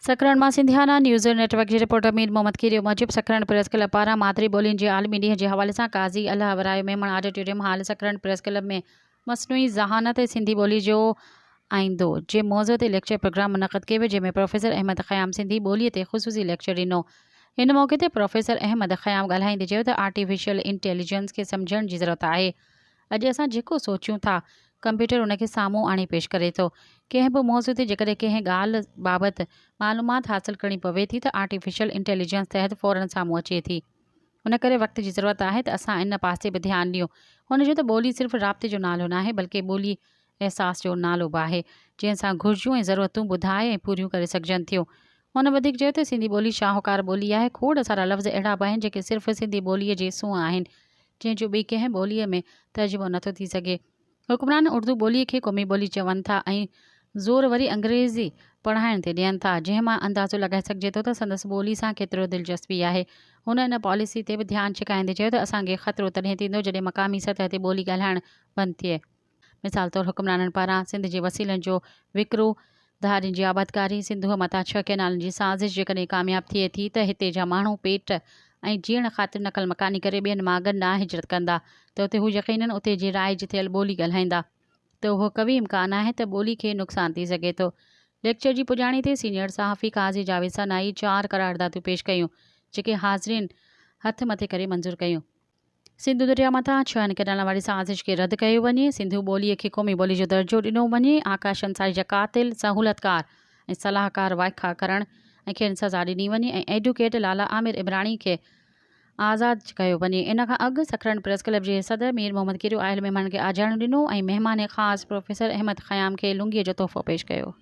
سڪرنڊ مان Sindhiana news net work جي reporter Mir Muhammad Khero موجب سڪرنڊ پريس ڪلب پاران مادري ٻولين جي عالمي ڏينهن جي حوالي سان Qazi Allah Warayo Memon auditorium hall Sakrand press club ۾ مصنوعي ذهانت ۽ سنڌي ٻولي جو آئيندو جي موضوع تي ليڪچر پروگرام منعقد ڪيو ويو جنهن ۾ پروفيسر احمد خيام سنڌي ٻولي تي خصوصي ليڪچر ڏنو ان موقعي تي پروفيسر احمد خيام ڳالهائيندي چيو ته آرٽيفيشل انٽيليجنس کي سمجهڻ جي ضرورت آهي اڄ اسان جيڪو سوچيون ٿا، ڪمپيوٽر ان کي سامهون آڻي پيش ڪري ٿو. ڪنهن به موضوع تي جيڪڏهن ڪنهن ڳالهه بابت معلومات حاصل ڪرڻي پوي ٿي ته آرٽيفيشل انٽيليجنس تحت فورن سامهون اچي ٿي. ان ڪري وقت جي ضرورت آهي ته اسان ان پاسي به ڌيان ڏيون. هن چيو ته ٻولي صرف رابطي جو نالو ناهي بلڪه ٻولي احساس جو نالو به آهي، جنهن سان گهرجون ۽ ضرورتون ٻڌائي ۽ پوريون ڪري سگهجن ٿيون. هن وڌيڪ چيو ته سنڌي ٻولي شاهوڪار ٻولي آهي، کوڙ سارا لفظ اهڙا به آهن جيڪي صرف سنڌي ٻوليء جي سونهن آهن. جنهن جو ٻي ڪنهن ٻوليء ۾ ترجمو نٿو ٿي سگهي. حڪمران اردو ٻوليء کي قومي ٻولي چون ٿا ۽ زور وري انگريزي پڙهائڻ تي ڏين ٿا، جنهن مان اندازو لڳائي سگهجي ٿو ته سندس ٻولي سان ڪيترو دلچسپي آهي. هن ان پاليسي تي به ڌيان ڇڪائيندي چيو ته اسان کي خطرو تڏهن ٿيندو جڏهن مقامي سطح تي ٻولي ڳالهائڻ بند ٿئي. مثال طور حڪمرانن پاران سنڌ جي وسيلن جو وڪرو، ڌارين جي آبادڪاري، سنڌوء مٿان ڇهه ڪئنالن جي سازش جيڪڏهن ڪامياب ٿئي ٿي ته هتي جا ماڻهو پيٽ ۽ جيئڻ خاطر نقل مڪاني ڪري ٻين ماڳن ڏانهن هجرت ڪندا ته اتي هو يقينن اتي جي رائج ٿيل ٻولي ڳالهائيندا ته اهو قوي امڪان آهي ته ٻولي کي نقصان ٿي سگهي ٿو. ليڪچر جي پڄاڻي تي سينيئر صحافي قاضي جاويد ثنائي چار قراردادون پيش ڪيون جيڪي حاضرين هٿ مٿي ڪري منظور ڪيون. سنڌو درياء مٿان ڇهن ڪئنالن واري سازش کي رد ڪيو وڃي، سنڌو ٻوليء کي قومي ٻولي جو درجو ڏنو وڃي، آڪاش انصاري جا قاتل، سهولتڪار ۽ صلاحڪار وائکا ڪرڻ ۽ کين سزا ڏني وڃي ۽ ايڊوڪيٽ لالا عامر عمراڻي کي آزاد ڪيو وڃي. ان کان اڳ سکرنڊ پريس ڪلب جي صدر مير محمد ڪيريو آيل مهمانن کي آجياڻو ڏنو ۽ مهمان خاص پروفيسر احمد خيام کي لنگيء جو تحفو پيش ڪيو.